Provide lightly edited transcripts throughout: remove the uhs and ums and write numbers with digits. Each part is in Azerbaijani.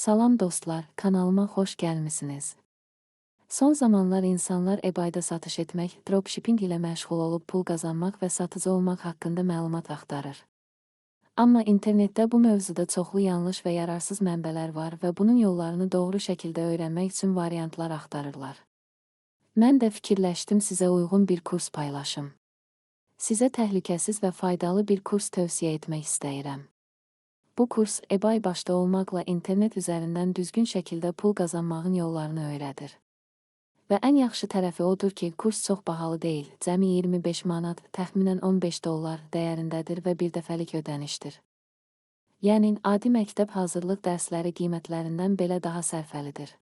Salam dostlar, kanalıma xoş gəlmisiniz. Son zamanlar insanlar eBay-da satış etmək, dropshipping ilə məşğul olub pul qazanmaq və satıcı olmaq haqqında məlumat axtarır. Amma internetdə bu mövzuda çoxlu yanlış və yararsız mənbələr var və bunun yollarını doğru şəkildə öyrənmək üçün variantlar axtarırlar. Mən də fikirləşdim sizə uyğun bir kurs paylaşım. Sizə təhlükəsiz və faydalı bir kurs tövsiyə etmək istəyirəm. Bu kurs eBay başda olmaqla internet üzərindən düzgün şəkildə pul qazanmağın yollarını öyrədir. Və ən yaxşı tərəfi odur ki, kurs çox bahalı deyil, cəmi 25 manat, təxminən 15 dollar dəyərindədir və bir dəfəlik ödənişdir. Yəni, adi məktəb hazırlıq dərsləri qiymətlərindən belə daha sərfəlidir.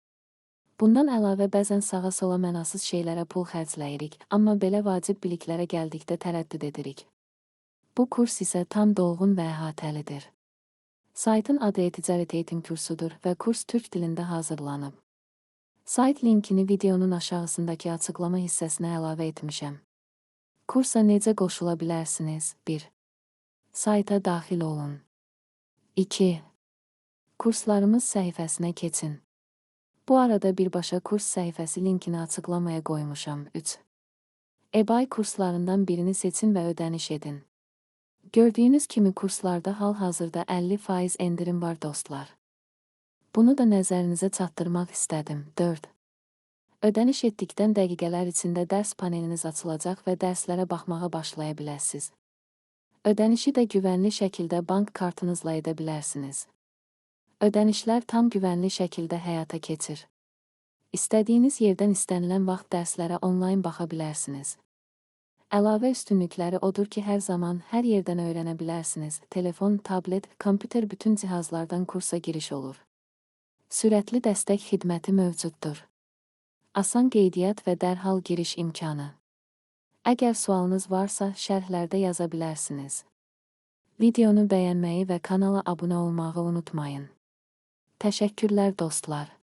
Bundan əlavə bəzən sağa-sola mənasız şeylərə pul xərcləyirik, amma belə vacib biliklərə gəldikdə tərəddüd edirik. Bu kurs isə tam dolğun və əhatəlidir. Saytın adı E-Ticarət Eğitim Kursudur və kurs türk dilində hazırlanıb. Sayt linkini videonun aşağısındakı açıqlama hissəsinə əlavə etmişəm. Kursa necə qoşula bilərsiniz? 1. Sayta daxil olun. 2. Kurslarımız səhifəsinə keçin. Bu arada birbaşa kurs səhifəsi linkini açıqlamaya qoymuşam. 3. eBay kurslarından birini seçin və ödəniş edin. Gördüyünüz kimi kurslarda hal-hazırda 50% endirim var dostlar. Bunu da nəzərinizə çatdırmaq istədim. 4. Ödəniş etdikdən dəqiqələr içində dərs paneliniz açılacaq və dərslərə baxmağa başlaya bilərsiniz. Ödənişi də güvənli şəkildə bank kartınızla edə bilərsiniz. Ödənişlər tam güvənli şəkildə həyata keçir. İstədiyiniz yerdən istənilən vaxt dərslərə onlayn baxa bilərsiniz. Əlavə üstünlükləri odur ki, hər zaman, hər yerdən öyrənə bilərsiniz. Telefon, tablet, kompüter bütün cihazlardan kursa giriş olur. Sürətli dəstək xidməti mövcuddur. Asan qeydiyyat və dərhal giriş imkanı. Əgər sualınız varsa, şərhlərdə yaza bilərsiniz. Videonu bəyənməyi və kanala abunə olmağı unutmayın. Təşəkkürlər dostlar.